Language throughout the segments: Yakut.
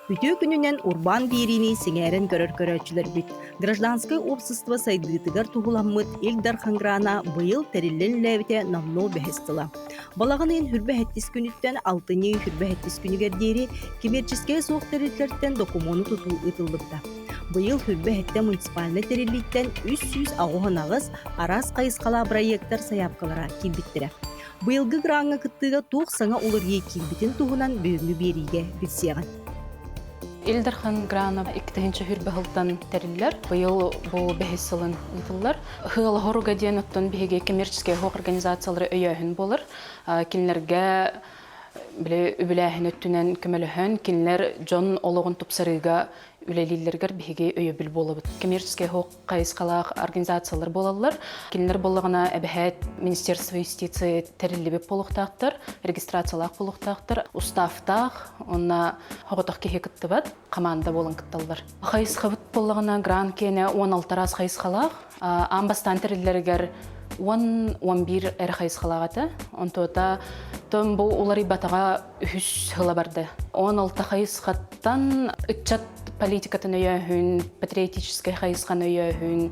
Үтүө күнүнэн урбаан биэриини сэҥээрэн көрөр көрөөччүлэрбит! Гражданскай уопсастыба сайдыытыгар туһуламмыт Ил Дархан грана быйыл тэриллэн үлэлээбитэ номнуо бэһис сыла. Балаҕан ыйын хүрбэ сэттис күнүттэн алтынньы хүрбэ сэттис күнүгэр диэри кэмиэрчэскэйэ суох тэрилтэлэртэн докумуону тутуу ыытыллыбыта. Быйыл хүрбэ сэттэ муниципальнай тэриллииттэн 388 араас хайысхалаах бырайыактар сайаапкалара киирбиттэрэ. Быйылгы граҥҥа кыттыыга туох саҥа уларыйыы киирбитин туһунан бүгүҥҥү биэриигэ билсиэҕин. Ил Дархан грана 2 сылтан тэриллэр. Быйыл бу бэһис сылын ыытыллар. Ыһыал хоруга диэн оттон биһиги коммерческай оһох организациялары өйөөһүн буолар. Кинилэргэ били үбүлээһин өттүнэн көмөлөһөн, кинилэр дьон олоҕун тупсарыыга үлэлииллэригэр биһиги өйөбүл буолабыт. Коммерческай оһох хайысхалаах организациялар буолаллар. Кинилэр буоллаҕына эбэһээт Министерство юстиции тэриллибит буолуохтаахтар, регистрациялаах буолуохтаахтар, уставтаах уонна соҕотох киһи кыттыбат, команда буолан кытталлар. Хайысхабыт буоллаҕына Гранд киэнэ 16 араас хайысхалаах. Аан бастаан тэриллэригэр 10-11 эрэ хайысхалаах этэ. Онтуота том бу уларыйбатаҕа үһүс сыла барда. 16 хайысхаттан ыччат политикатын өйөөһүн, патриотическай хайысханы өйөөһүн,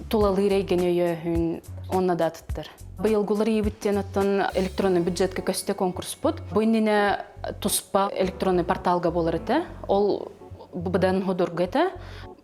тулалыыр эйгэни өйөөһүн уонна да атыттар. Быйылгылар ыйыбыт диэн оттон электронный бюджетка көстө конкурспут. Бу иннинэ туспа электронный порталга буолар этэ. Ол быдан худурга этэ.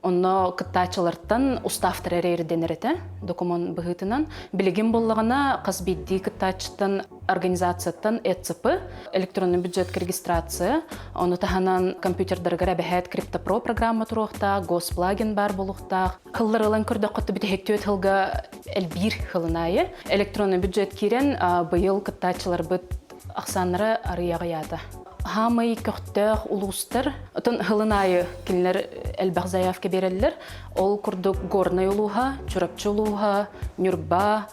Онно кыттааччылартан уставтар эрэ ирдэнэр этэ документ быһыытынан. Билигин буоллаҕына хас биирдии кыттааччыттан организацияттан ЭЦП, электронный бюджетка регистрация, ону таһынан компьютердарыгар эбэһээт Криптопро программа туруохтаах, Госплагин баар буолуохтаах. Хыллар ылан көрдөххө бүтэһиктүөт хылга элбиир хылын аайы. Электронный бюджет киирэн быйыл кыттааччыларбыт ахсааннара арыйаҕыйаата. Хаамай көхтөөх улуустар, отон хылын аайы кинилэр элбэх заявка биэрэллэр. Ол курдук Горнай улууһа, Чурапчы улууһа, Ньурба,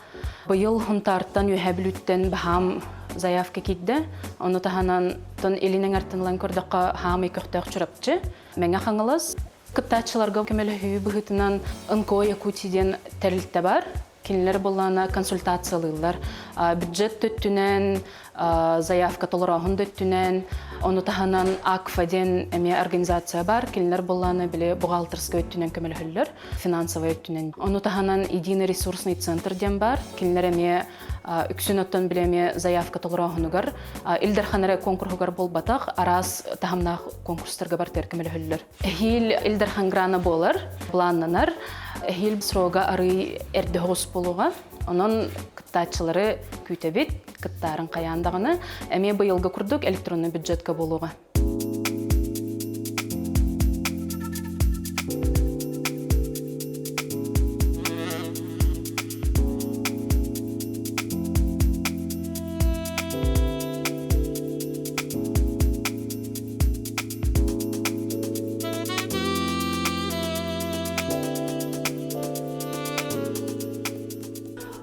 Быйыл Хунтаартан Үөһээ Бүлүүттэн баһаам заявка киирдэ. Ону таһынан тон илин эҥэртэн ылан көрдөххө хаамай көхтөөх Чурапчы, Мэҥэ Хаҥалас. Кыттааччыларга көмөлөһүү быһыытынан НКО Якутия диэн тэрилтэ бар. Кинилэр буоллаана консультациялыыллар. Бюджет өттүнэн, заявка толорооһун да өттүнэн, ону таһынан АКФА диэн эмиэ организация бар. Кинилэр буоллаана били бухгалтерскай өттүнэн көмөлөһөллөр. финансовай өттүнэн. Ону таһынан единый ресурсный центр диэн баар. Кинилэр эмиэ үксүн оттон били эмиэ заявка толорооһунугар Ил Дархан эрэ конкурһугар буолбатах, араас таһымнаах конкурстарга бартыгар көмөлөһөллөр. Эһиил Ил Дархан грана буолар, планнанар. Эһиил срога арый эрдэ оҕус буолуоҕа. Онон кыттааччылары күүтэбит, кыттаарын хайаан даҕаны. Эмиэ быйылгы курдук электронный бюджетка буолуоҕа.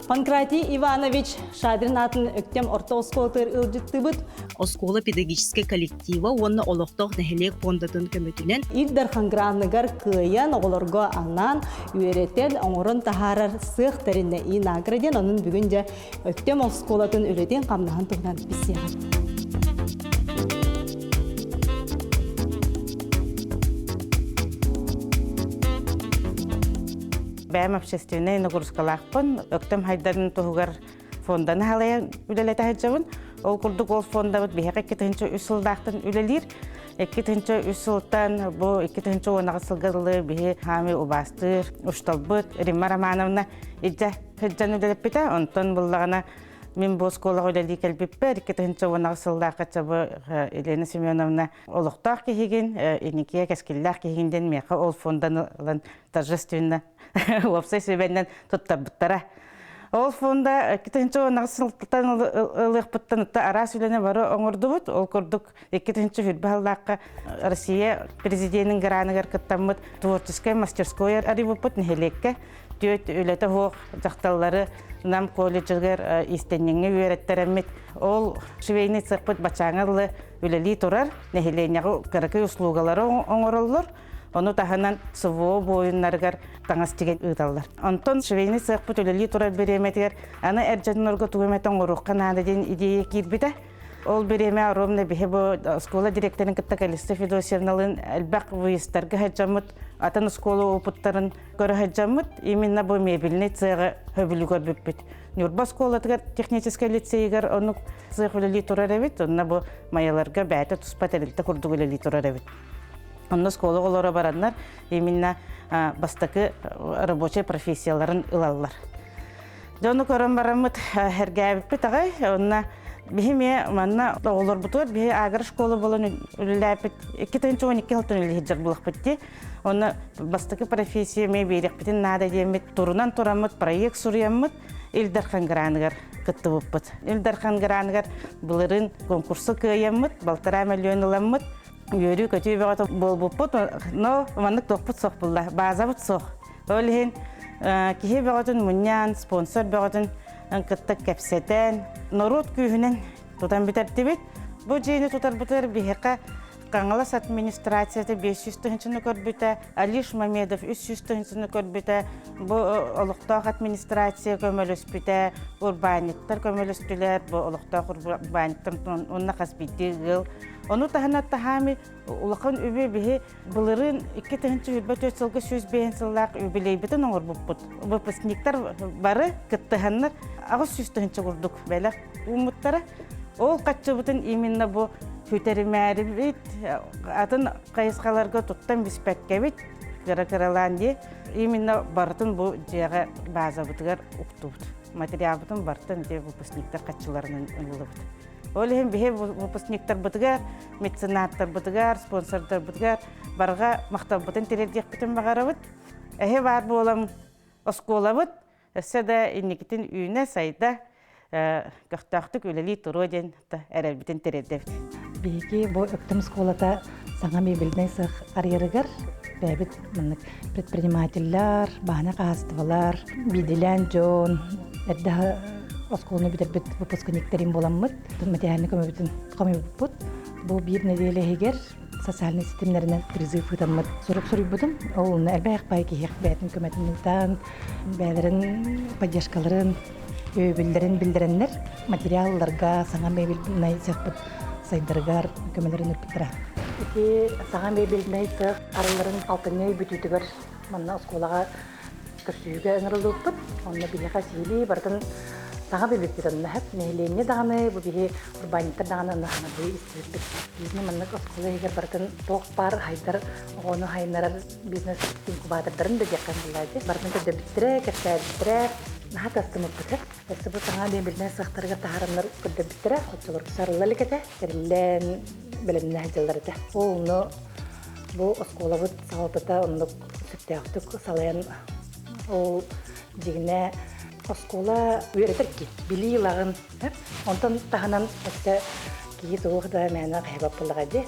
Панкратий Иванович Шадрин аатын Өктөм орто оскуолатыгар ыалдьыттыыбыт. Оскуола педагогическай коллектива уонна олохтоох нэһилиэк фондатын көмөтүнэн Ил Дархан граныгар кыайан оҕолорго анаан үөрэтэн оҥорон таһаарар сыах тэриннэ Инагра диэн онон бүгүн дьэ Өктөм оскуолатын үлэтин-хамнаһын туһунан билсиэҕин. Бэйэм общественнай нагрузкалаахпын, Өктөм хайдарын туһугар фонданы халайан үлэлэтэ сылдьабын. Ол курдук ол фондабыт биһиэхэ 2003 сылдаахтан үлэлиир. 2003 сылтан бу 2010 сылга дылы биһи хаами убаастыыр учууталбыт Римма Романовна илдьэ сылдьан үлэлэппитэ. Онтон буллаҕына мин бу оскуолаҕа үлэлии кэлбиппэр 2010 сыллаахха бу Елена Семеновна олохтоох киһигин, инникигэ кэскиллээх киһигин диэн миэхэ ол фонданы ылан торжественно уопсай сүбэннэн туттарбыттара. Ол фонда 2010 сылтан ылыахпыттан араас үлэни бары оҥордубут. Ол курдук 2020 сыллаахха Россия президенин граныгар кыттаммыт творческай мастерской арыйбыппыт нэһилиэккэ түөрт үлэтэ суох дьахталлары Нам колледжыгар иистэнньэҥҥэ үөрэттэрэммит. Ол швейный цехпыт бачааҥа ылы үлэлии турар, нэһилиэнньэҕэ кыракый услугалары оҥороллор. Ону таһынан СВО буойуннарыгар таҥас тигэн ыыталлар. Онтон швейный цехпыт үлэлии турар бириэмэтигэр аны эр дьоннорго тугу эмэтэ оҥоруохха наада диэн идея киирбитэ. Ол бириэмэ ровно биһи бу оскуола директорын кытта Калиста Федосьевналыын элбэх выездтарга сылдьаммыт, атын оскуола опыттарын көрө сылдьаммыт, именно бу мебельный цеҕы хөбүлүү көрбүппүт. Ньурба оскуолатыгар техническэй лицейигэр оннук цех үлэлии турар эбит, онно бу Майаларга бэйэтэ туспа тэрилтэ курдук үлэлии турар эбит. Онно оскуола оҕолоро бараннар именно бастакы рабочай профессияларын ылаллар. Дьону көрөн бараммыт сэргээбиппит аҕай. Онно биһи эмиэ манна оҕолорбутугар биһи агрошкола буолан үлэлээппит 2012 сылтан үлэлиир буолахпыт дии. Онно бастакы профессия эмиэ биэриэхпитин наада диэммит турунан тураммыт проект суруйаммыт Ил Дархан граныгар кыттыбыппыт. Ил Дархан граныгар былырыын конкурсу кыайаммыт, 1,5 миллион ыламмыт, үөрүү-көтүү бөҕөтө буолбуппут, но маннык туохпут суох булла, базабыт суох. Ол иһин киһи бөҕөтүн мунньан, спонсор бөҕөтүн кытта кэпсэтэн, норуот күүһүнэн тутан бүтэрдибит. Бу дьиэни тутарбытыгар биһиэхэ Хаҥалас администрацията 500 тыһыынчаны көрбүтэ, Алиш Мамедов 300 тыһыынчаны көрбүтэ, бу олохтоох администрация көмөлөспүтэ, урбаанньыттар көмөлөстүлэр, бу олохтоох урбаанньыттар уонна хас биирдии ыал. Ону таһынан таһаами улахан үбү биһи Былырыын 2024 сылга 105 сыллаах юбилейбытын оҥорбуппут. Выпускниктар бары кыттыһаннар 800 тыһыынча курдук бэлэх ууммуттара. Ол хаччыбытын именно бу сүтэримээрибит, атын хайысхаларга туттан биспэккэбит, кыра-кыралаан дии, именно барытын бу дьиэҕэ базабытыгар уктубут. Материалбытын барытын дьиэ выпускниктар хаччыларынан ыллыбыт. Ол иһин биһи выпускниктарбытыгар, меценаттарбытыгар, спонсордарбытыгар барҕа махталбытын тириэрдиэхпитин баҕарабыт. Эһи баар буолан оскуолабыт өссө да инникитин үүнэ-сайда, көхтөөхтүк үлэлии туруо диэн эрэлбитин тириэрдэбит. Биһиги бу Өктөм оскуолата саҥа мебельнай сыах арыйарыгар бэйэбит маннык предпринимателлэр, баһана хаһаайыстыбалар, биирдиилээн дьон, эрдэ оскуоланы бүтэрбит выпускниктарым буоламмыт, материальнай көмөбүтүн хомуйбуппут. Бу биир нэдиэлэ иһигэр социальнай ситимнэринэн призыв ыытаммыт сурук суруйбутум. Ол онно элбэх бай киһиэх бэйэтин көмөтүн ыытан, бэйэлэрин поддержкаларын, өйөбүллэрин биллэрэннэр материалларга саҥа мебельнай цехпыт сайдарыгар көмөлөрүн ыыппыттара. Ити саҥа мебельнай цех арылларын алтынньы бүтүүтүгэр манна оскуолаҕа көрсүһүүгэ ыҥырыллыбыппыт. Онно биһиэхэ сиһилии барытын саҥа билбиппит онно сөп. Нэһилиэнньэ даҕаны, бу биһи урбаанньыттар даҕаны онно саҥардыы истибиппит. Биһини маннык оскуола иһигэр барытын туох баар хайдар оҕону хайыннарар бизнес инкубатордарын да диэххэ буоллаа дии. Барытын көрдөрбүттэрэ, кэпсээбиттэрэ. Наһаа тастымыппыт. Өссө бу саҥа мебельнай сыахтарыгар таһаараннар көрдөрбүттэрэ. Оччолорго сарылла илик этэ. Тэриллэн бэлэмнээх дьыллар этэ. Ол ону бу оскуолабыт салалтата оннук сөптөөхтүк салайан ол дьиҥинэ оскуола үөрэтэр ки билии ылаҕын онтон таһынан өссө киһи туох да мээнэ хайбат буоллаҕа дии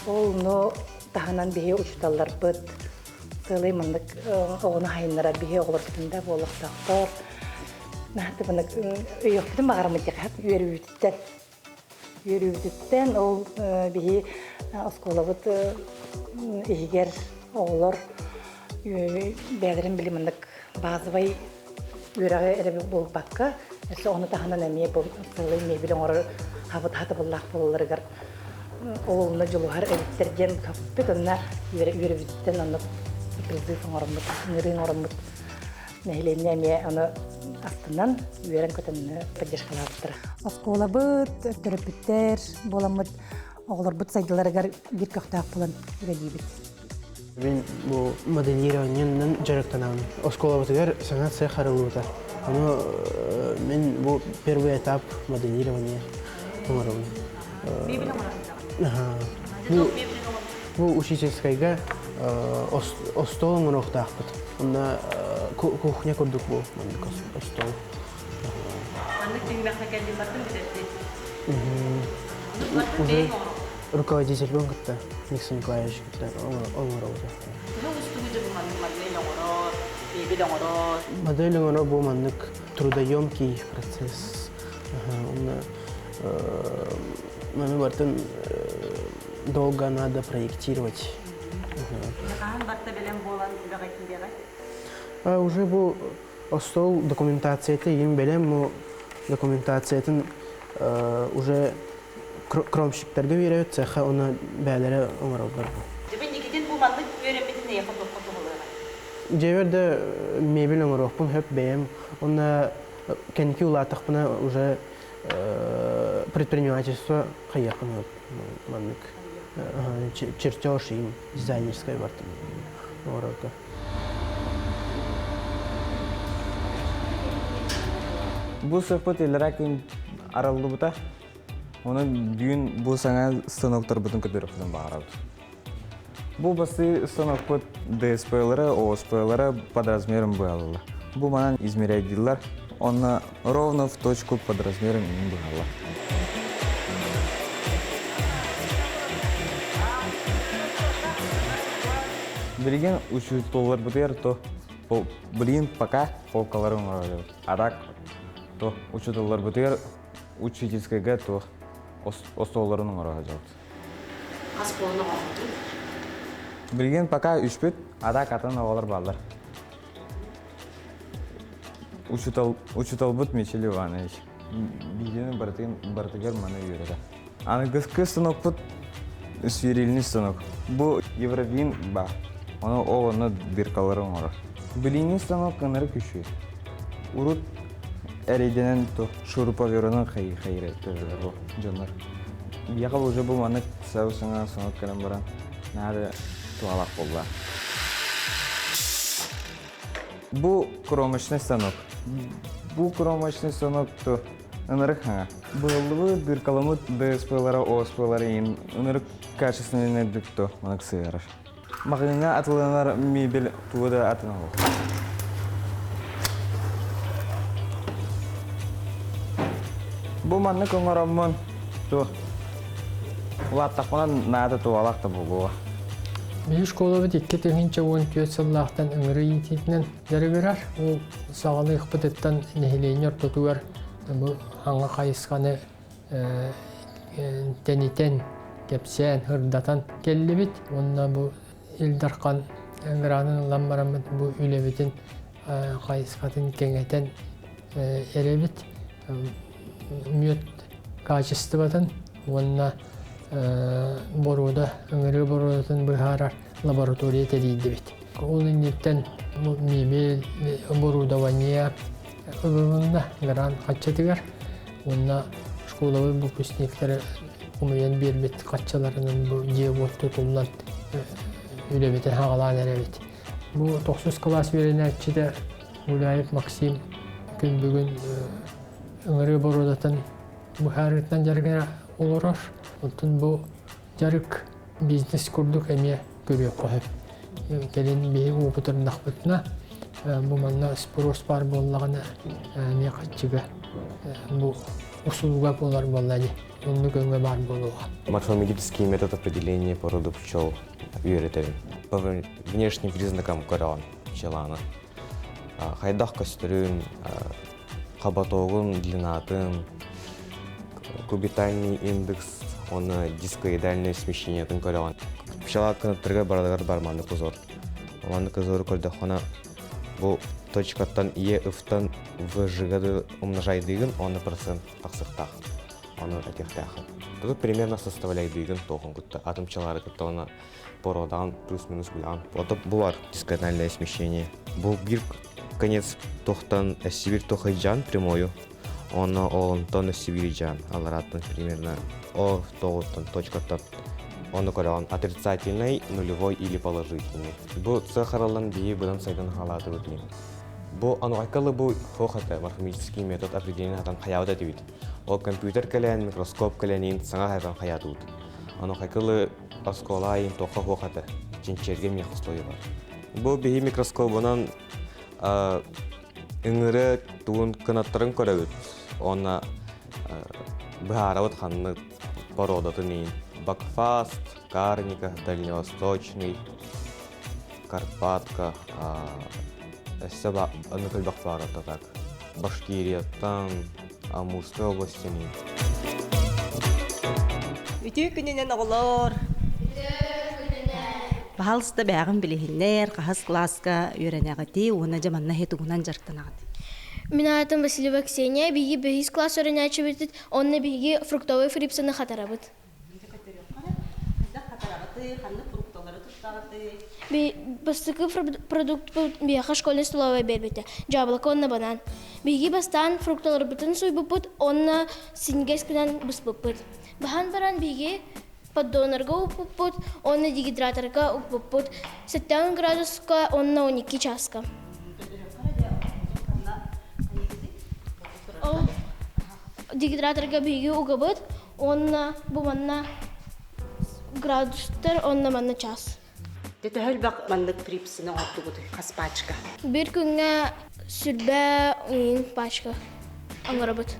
ол ону таһынан биһи учууталларбыт сыалай маннык оҕону хайыннарар биһи оҕолорбутун да буолуохтаахтар наһаа маннык өйүөхпүтүн баҕараммыт диэхэ үөрүүбүтүттэн Үөрүүбүтүттэн ол биһи оскуолабыт иһигэр оҕолор бэйэлэрин били маннык базовай үөрэҕи эрэ буолбакка, өссө ону таһынан эмиэ бу сыалай мебель оҥорор хатабыллаах буолалларыгар ол онно дьулуһар эбиттэр диэн көппүт онно үөрүүбүтүттэн онно призыв оҥороммут, ыҥырыы оҥороммут нэһилиэнньэ эмиэ ону астынан үөрэн-көтөн поддержкалаабыттара. Оскуолабыт, төрөппүттэр буоламмыт оҕолорбут сайдыларыгар биир көхтөөх буолан үлэлиибит. Мин бу моделированиенан дьарыктанабын. Оскуолабытыгар саҥа цех арыллыбыта. Ону мин бу первый этап моделирования оҥоробун. Бу Бу учительскайга остуол оҥоруохтаахпыт. Онно кухня курдук бу маннык остуол. Маннык түһүмэххэ кэллин бартын бүтэрдин. Уже руководитель кытта Никсон Николаевич кытта оҥоробут. Төһө устугу дьэ бу маннык модель оҥорор, мебель оҥорор? Модель оҥорор бу маннык трудоемкий процесс. Онно маны бартын долго надо проектировать. Хаһан барта бэлэм буолан үлэҕэ киирэҕит? Уже бу остуол документацията игин бэлэм, но документациятын уже Кромщиктарга биэрэбит цеха уонна бээлэрэ оҥороллор бу. Дьэ инникитин бу маннык үөрэммитин эйиэхэ туохха туһалыаҕай? Дьиэбэр да мебель оҥоруохпун сөп бэйэм. Уонна кэнники улааттахпына уже предпринимательство хайыахпын сөп маннык чертеж им дизайнерскай бартым оҥорорго. Бу сыппыт иллэрээ күн арыллыбыта. Онон бүгүн бу саҥа станоктарбытын көрдөрөхпүтүн баҕарабыт. Бу бастыы станокпут ДСП-лара, ОСП-лара под размером быһаллар. Бу манан измеряйдыыллар, онно ровно в точку под размером иҥин быһаллар. Билигин учууталларбытыгар то блин пока полкалары оҥороллор. А так то учууталларбытыгар учительскайга туох остуолларын оҥоро сылдьабыт. Хас буолан оҥорбутуй? Билигин пока үспүт, а так атын оҕолор бааллар. Учутал, учуталбыт Мичил Иванович. Биһигини барытын барытыгар маны үөрэтэ. Аныгыскы станокпут свирильный станок. Бу Евровин ба. Ону ол онно дыркалары оҥорор. Билиҥҥи станок ынырык үчүгэй. Урут эрэйдэнэн то шуруповерынан хайы бу дьоннор. Биһиэхэ уже бу маннык сабы-саҥа станок кэлэн баран наада туһалаах буолла. Бу кромочный станок. Бу кромочный станок то ынырык хаҥа. Быһыллыбыт, дыркаламыт ДСП-лара, ОСП-лара иин ынырык качественный то маннык сыһыарар. Маҕаһыыҥҥа атыланар мебель тугу да атын оһох. Бу маннык оҥороммун ту улааттахпына наада туһалаах да буолуо. Биһиги школабыт 2014 сыллаахтан ыҥырыы иитиитинэн дьарыгырар. Ол саҕалыахпытыттан нэһилиэнньэ ортотугар бу аҥа хайысханы тэнитэн, кэпсээн, ырдатан кэллибит. Уонна бу Ил Дархан гранын ылан бараммыт бу үлэбитин хайысхатын кэҥэтэн эрэбит. Мүөт качествотын уонна боруода, ыҥырыы боруодатын быһаарар лаборатория тэрийдибит. Ол инниттэн мебель, оборудование ылылынна грант хаччатыгар уонна школабыт выпускниктары хомуйан биэрбит хаччаларынан бу дьиэ-уот тутуллан үлэбитин хаҕалаан эрэбит. Бу тохсус кылаас үөрэнээччитэ Гуляев Максим күн бүгүн ыҥырыы боруодатын быһаарыытынан дьарыгара олорор. Оттон бу дьарык бизнес курдук эмиэ көрүөххэ сөп. Кэлин биһиги уопутурдахпытына, бу манна спрос баар буоллаҕына эмиэ хаччыга бу услуга буолар буолла дии. Оннук өҥө баар буолуоҕа. Морфометрический метод определения породы пчел үөрэтэбин. По внешним признакам көрөҕүн пчеланы. Хайдах көстөрүн, хоботогун длинатын, кубитальный индекс, уонна дискоидальное смещениетын көрөҕүн. Пчела кыныттарга барылыгар бар маннык узор. Маннык узору көрдөххүнэ бу точкаттан Е ыфтан ВЖ-га умножайдыыгын, онно процент тахсыахтаах. Ону этиэхтээххин. Тут примерно составляйдыыгын туохун кытта, атын пчелары кытта уонна породаҕын плюс-минус билэҕин. Ото бу бар дискональное смещение. Бу биир конец тохтан Сибирь тохайдьаан прямою, Онно онтон Сибирь алларааттан примерно о тоҕуттан точкаттан ону көрөҕүн отрицательный, нулевой или положительный. Бу цехараллан бии быдан сайдан халаатыбыт диэн. Бу ануайкалы бу хох это морфомический метод определения хатан хаябыт этибит. Ол компьютер кэлэн, микроскоп кэлэнин саҥа хайдан хаятыбыт. Аны хайкылы оскуола айын тоққа хуох этэ. Чинчерге миэхэ бар. Бу биһи микроскобунан Ыҥыры тугун кынаттарын көрөбүт уонна быһаарабыт ханнык породатын иһин. Бакфаст, Карника, Дальневосточный, Карпатка, өссө аны элбэх баарата так. Башкирияттан, Амурскай областен иһин. Үтүө күнүнэн оҕолор! Баһаалыста бэйэҕин билиһиннэр, хаһыс кылааска үөрэнэҕитий уонна дьэ манна иһи тугунан дьарыктанаҕыт? Мин аатым Васильева Ксения, биһиги бэһис класс өрөнөөччүбүтүт, онно биһиги фруктовый фрипсаны хатарабыт. Бастакы продуктпут биһиэхэ школьный столовая биэрбитэ, дьаабылыка уонна банан. Биһиги бастаан фрукталарбытын суйбуппут уонна синньигэс гынан быспыппыт. Баһан баран биһиги поддоннарга укпуппут уонна дегидраторга укпуппут 70 градуска уонна 12 чааска. Ол дегидраторга биһиги угабыт уонна бу манна градустар уонна манна час. Төһө элбэх маннык фрипсини оҥордугутуй хас пачка? Биир күҥҥэ сүрбэ ыйын пачка оҥоробут.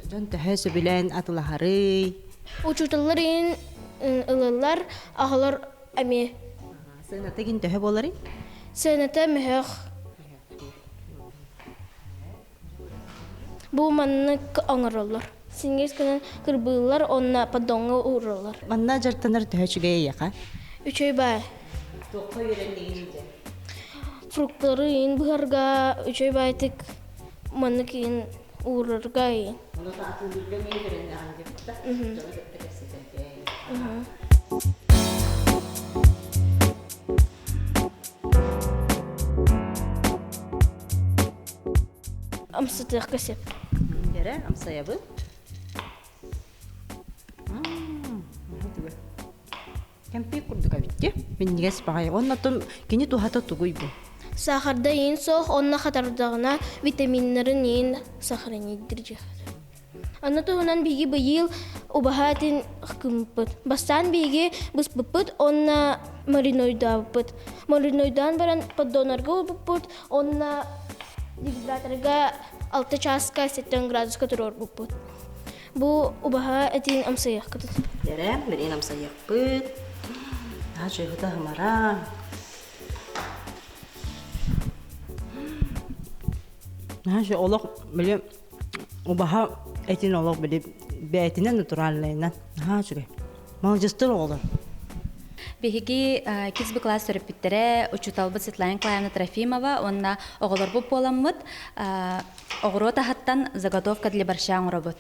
Дьон төһө сөбүлээн атылаһарый? Учууталлар ыйын ылаллар, аҕалар эмиэ. Сыаната гин төһө буоларый? Сыаната мөһөх. Бу маннык оҥороллор. Сиҥҥис гынан кырбыыллар уонна поддоҥҥа уураллар. Манна дьарыктанар төһө үчүгэй эйиэхэ? Үчүгэй баай. Туохха үөрэннигин дьэ? Фрукталары иин быһарга үчүгэй баайтык маннык иин уурарга иин. Ону атыылыырга мин үөрэннэҕим диэбит да, дьону кытта кэпсэтэргэ. Амсатыахха сөп. Эрэ, амсайабыт. Кэмпиир курдук эбит дии. Минньигэс баҕайы. Уонна оттон кини туһата тугуй бу? Сахарда иин суох, онно хатардаҕына витаминнарын иин сохранидыр дьиэхэ. Аны туһунан биһиги быйыл убаһа этин кыммыппыт. Бастаан биһиги быспыппыт уонна маринойдаабыппыт. Маринойдаан баран поддоннарга уурбуппут уонна дегидраторга 6 чааска 70 градуска туруорбуппут. Бу убаһа этин амсайыахпыт. Эрэ, билигин амсайыахпыт. Наһаа хымара. Наһаа олох били Убаһа этин олох били бэйэтинэн натуральнайынан наһаа үчүгэй. Маладьыстар оҕолор. Биһиги кисби класс төрөппүттэрэ, учууталбыт Светлана Николаевна Трофимова уонна оҕолорбут буоламмыт оҕуруот аһыттан заготовка для борща оҥоробут.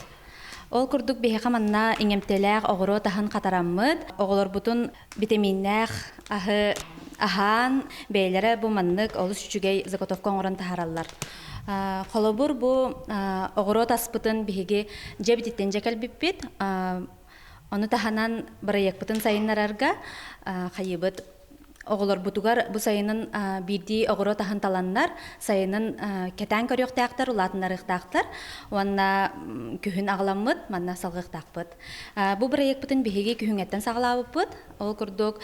Ол курдук биһиэхэ манна иҥэмтэлээх оҕуруот аһын хатараммыт, оҕолорбутун битэмииннээх аһы аһаан, бэйэлэрэ бу маннык олус үчүгэй заготовка оҥорон таһаараллар. Холобур, бу оҕуруот аспытын биһиги дьэбититтэн дьэ кэлбиппит. Ону таһынан бырайыакпытын сайыннарарга хайыбыт оҕолорбутугар бу сайынын биирдии оҕуруот аһын таланнар, сайынын кэтээн көрүөхтээхтэр, улаатыннарыахтаахтар уонна күһүн аҕаламмыт, манна салҕыахтаахпыт. Бу бырайыакпытын биһиги күһүҥҥэттэн саҕалаабыппыт. Ол курдук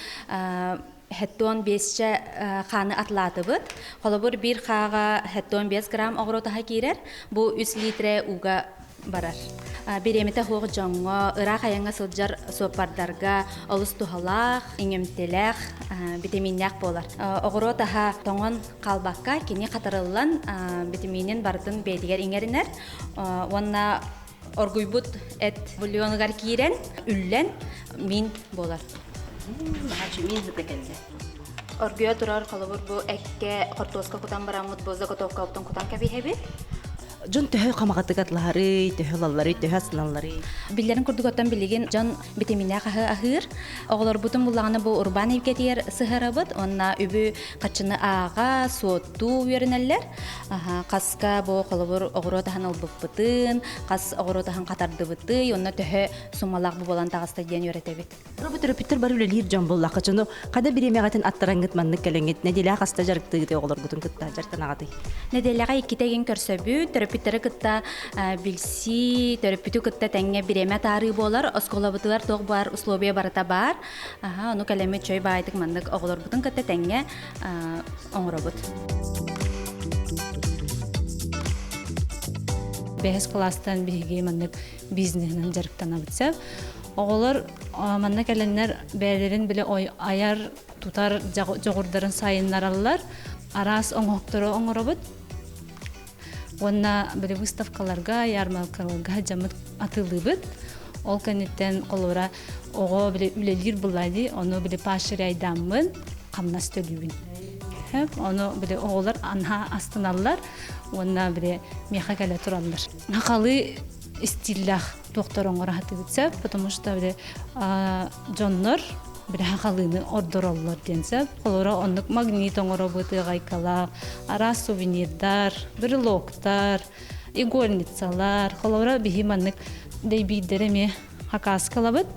хэттуон биэсчэ хааны атлаатыбыт. Холобур, биир хааҕа хэттуон биэс грамм оҕуруот аһа киирэр. Бу үс литрэ ууга барар. Бириэмэтэ суох дьоҥҥо, ыраах айаҥҥа сылдьар суоппардарга олус туһалаах, иҥэмтэлээх, битэмииннээх буолар. Оҕуруот аһа тоҥон хаалбакка, кини хатарыллан битэмиинин барытын бэйэтигэр иҥэринэр уонна оргуйбут эт бульонугар киирэн, үллэн мин буолар. Мин сыта кэллэ. Оргуйа турар холобур бу эккэ хортуоска кутан бараммыт бу заготовкабытын кутан кэбиһэбит. Дьон төһө хамаҕатык атлаһарый, төһө ылалларый, төһө астыналларый? Биллэрин курдук оттон билигин дьон битэминнээх аһы аһыыр. Оҕолорбутун буллаҕына бу урбаан эйгэтигэр сыһарабыт уонна үбү хаччыны ааҕа, суоттуу үөрэнэллэр. Хаска бу холобур оҕуруот аһын ылбыппытын, хас оҕуруот аһын хатардыбытый, онно төһө суммалаах бу буолан таҕыста диэн үөрэтэбит. Бу төрөппүттэр бары үлэлиир дьон буоллахха, дьону хада бириэмэҕитин аттараңгыт маннык кэлэҥҥит нэдиэлэҕэ хаста дьарыктыыгыт оҕолоргутун кытта дьарыктанаҕытый? Нэдиэлэҕэ иккитэ игин көрсөбүт, төрөппүттэри кытта билсии, төрөппүтү кытта тэҥҥэ бириэмэ таарыы буолар, оскуолабытыгар туох баар условия барыта баар. Аха, ону кэлэммит чөй баайдык маннык оҕолорбутун кытта тэҥҥэ оҥоробут. Бэһис кылаастан биһиги маннык бизнеһинэн дьарыктанабыт сөп. Оҕолор манна кэлэннэр бэйэлэрин бile айар, тутар дьоҕурдарын сайыннараллар, араас оҥоһуктору оҥоробут. Уонна били выставкаларга, ярмаркаларга дьаммыт атыылыыбыт. Ол кэнниттэн холобура оҕо били үлэлиир булла дии, ону били поощряйдааммын хамнас төлүүбүн. Ону били оҕолор анха астыналлар уонна били миэхэ кэлэ тураллар. Хахалы стиллээх туохтар оҥоро сатыыбыт сөп, потому что били дьоннор били хахалыыны ордороллор диэн сөп. Холоро оннук магнит оҥоробут, ыаҕайкалаах, араас сувенирдар, брелоктар, игольницалар. Холобура биһи маннык дэйбиирдэри эмиэ хакааскалабыт.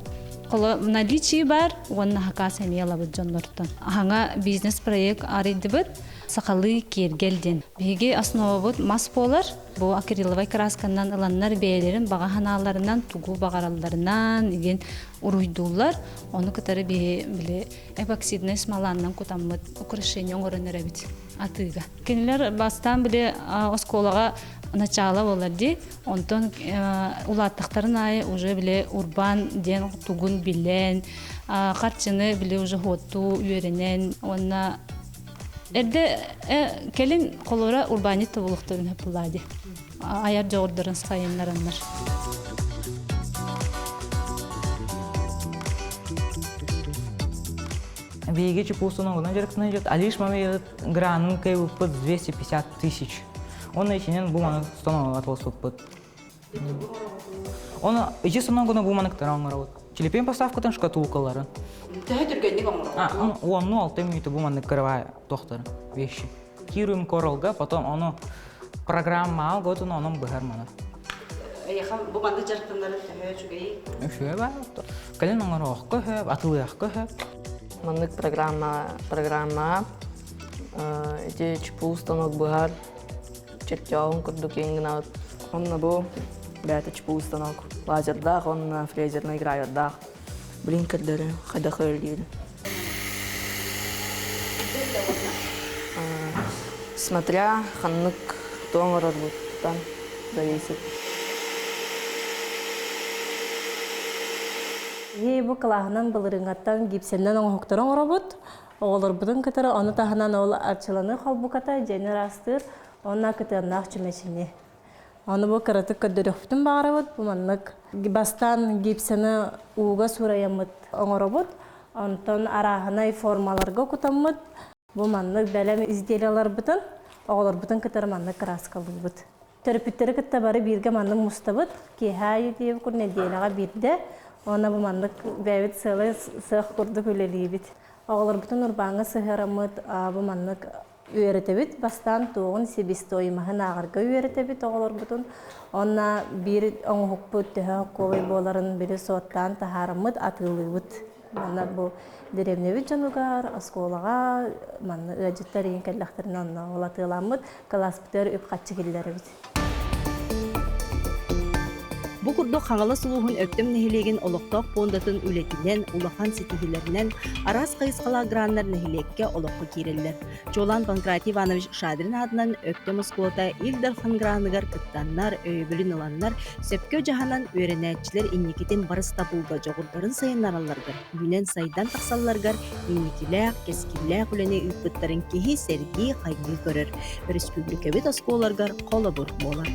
Холо наличии бар уонна хакаас эмиэ ылабыт дьоннортон. Аһаҥа бизнес-проект арыйдыбыт. Сахалыы киэргэл диэн. Биһиги основабыт мас буолар. Бу акриловай красканан ыланнар бэйэлэрин баҕа санааларынан тугу баҕаралларынан игин уруйдууллар. Ону кытары биһи били эпоксиднай смоланнан кутаммыт украшение оҥорон эрэбит атыыга. Кинилэр бастаан били оскуолаҕа начало буолар дии. Онтон улааттахтарын аайы уже били урбаан диэн тугун билэн, харчыны били уже хуоттуу үөрэнэн уонна эрдэ кэлин холура урбаанньыт тобулуктарын хөппулаа дии. Айар дьоҕурдарын сайыннараннар. Биһиги чупуусунугунан дьарыктанан Алиш мамыйыт гранын кыайбыппыт 250 тысяч. Онно ичинен бу маны станога толсуппут. Оны ичи станогуна бу маныктара оҥоробут. Чилипен поставкатын шкатулкаларын. Төһө түргэнник оҥоробут? Уонну алты мүнүүтэ бу маннык кырабай тохтор вещи. Киирим королга, потом ону программа готун онон быһар маны. Эйиэхэ бу маннык дьарыктанарын төһө үчүгэй? Үчүгэй баар. Кэлин оҥоруохка сөп, атылыахка сөп. Маннык программа программаҕа ити чпу станок быһар чертеһун курдук иҥ гынабыт. Онно бу бэйэтэ чпу станок лазердаах уонна фрезерный гравердаах. Блинкердери хайдах үлэлиир. Смотря ханнык туох оҥорорбуттан зависит. Биһи бу кылааһынан былырыыҥҥаттан гипсэннэн оҥоһуктары оҥоробут. Оҕолорбутун кытары ону таһынан ол арчыланыы холбуката дьиэни ыраастыыр уонна кытыаннаах чүмэчини. Ону бу кыратык көрдөрүөхпүтүн баҕарабыт. Бу маннык бастаан гипсэни ууга суурайаммыт оҥоробут. Онтон арааһынай формаларга кутаммыт. Бу маннык бэлэм изделияларбытын оҕолорбутун кытары маннык кырааскалыыбыт. Төрөппүттэри кытта бары бииргэ маннык мустабыт. Киэһэ аайы диэбит кур нэдиэлэҕэ биирдэ. Уонна бу маннык бэйэбит сыалай сыах курдук үлэлиибит. Оҕолорбутун урбааҥҥа сыһыараммыт бу маннык үөрэтэбит. Бастаан туоҕун себестоимоһын ааҕарга үөрэтэбит оҕолорбутун. Уонна биир оҥоһукпут төһө куобай буоларын били суоттаан таһаараммыт атыылыыбыт. Манна бу дэриэбинэбит дьонугар, оскуолаҕа манна ыалдьыттар иин кэллэхтэринэ онно ол атыыламмыт кылааспытыгар үп-харчы киллэрэбит. Бу курдук Хаҥалас улууһун Өктөм нэһилиэгин олохтоох пуондатын үлэтинэн, улахан ситиһиилэринэн араас хайысхалаах граннар нэһилиэккэ олоххо киирэллэр. Чуолаан Панкратий Иванович Шадрин аатынан Өктөм оскуолата Ил Дархан граныгар кыттаннар, өйөбүлүн ыланнар, сөпкө дьаһанан үөрэнээччилэр инникитин барыс табылга дьоҕурдарын сайыннаралларыгар, үүнэн-сайдан тахсалларыгар инникилээх, кэскиллээх үлэни ыыппыттарын киһи сэргии, хайгыы көрөр. Өрөспүүбүлүкэбит оскуолаларыгар холобур буолар.